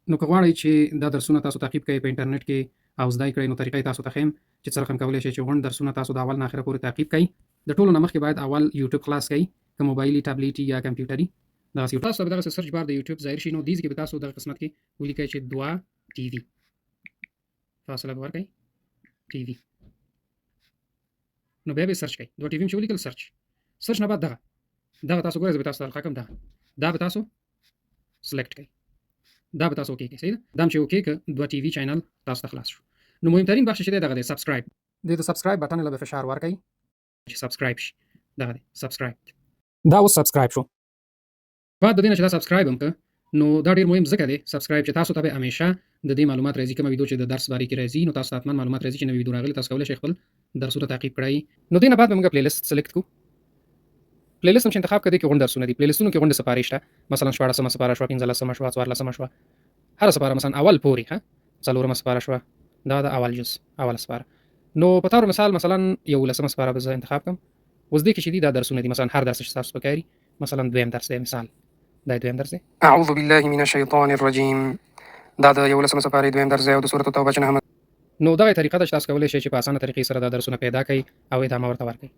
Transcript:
نو که غواړئ چې دا درسونه تاسو تعقیب کړئ په انټرنیټ کې او زده یې کړئ، نو طریقه یې تاسو ته ښیم چې څه رقم کولی شئ چې غونډ درسونه تاسو د اول نه اخره پورې تعقیب کړئ. د ټولو نه مخکې باید اول یوټیوب خلاص کړئ، که موبایلي، ټابلیټي یا کمپیوټري. دغسې تاسو ته به دغسې سرچ بار د یوټیوب ظاهر شي، نو دې ځای کې به تاسو دغه قسمت کې ولیکئ چې دعا ټي وي، فاصله به ورکړئ ټي وي، نو بیا به سرچ کړئ. دعا ټي وي چې ولیکل، سرچ، سرچ نه بعد دغه دغه تاسو ګورئ، زه به تاسو ته القا کوم. دغه دا به تاسو سلیکټ کړئ، دا به تاسو اوکی کړئ. صحیح ده؟ دا هم چې اوکی که، دعا ټي وي چینل تاسو ته خلاص شو. نو مهمترین بخش چې دی دغه دی، سبسکرایب. دې د سبسکرایب بټن له به فشار ورکړئ چې سبسکرایب شي. دغه دی سبسکرایب، دا اوس سبسکرایب شو. بعد د دې نه چې دا سبسکرایب هم که، نو دا ډیر مهم ځکه دی سبسکرایب چې تاسو ته به همیشه د دې معلومات راځي. کومه ویډیو چې د درس بارې کې راځي، نو تاسو ته حتما معلومات راځي چې نوې ویډیو راغلي، تاسو کولی شئ خپل درسونه تعقیب کړئ. نو دې نه بعد به موږ پلی لیست سلیکټ کو. پلی لیست هم چې انتخاب کړئ، کې غونډ درسونه دي. پلی لیستونو کې غونډې سپارې شته، مثلا 16مه سپاره شوه، 15مه شوه، 14مه شوه، هره سپاره مثلا اول پورې ښه څلورمه سپاره شوه. دا د اول جز اوله سپاره. نو په طور مثال مثلا 11مه سپاره به زه انتخاب کړم. اوس دې کې چې دي دا درسونه دي، مثلا هر درس چې تاسو پکاري، مثلا دویم درس دی، مثال دا دویم درس دی. اعوذ بالله من الشیطان الرجیم، دا د 11مه سپارې دویم درس دی او د سورة التوبه چې نهمه. نو دغه طریقه ده چې تاسو کولی شئ چې په اسانه طریقې سره دا درسونه پیدا کړئ او ادامه ورته ورکړئ.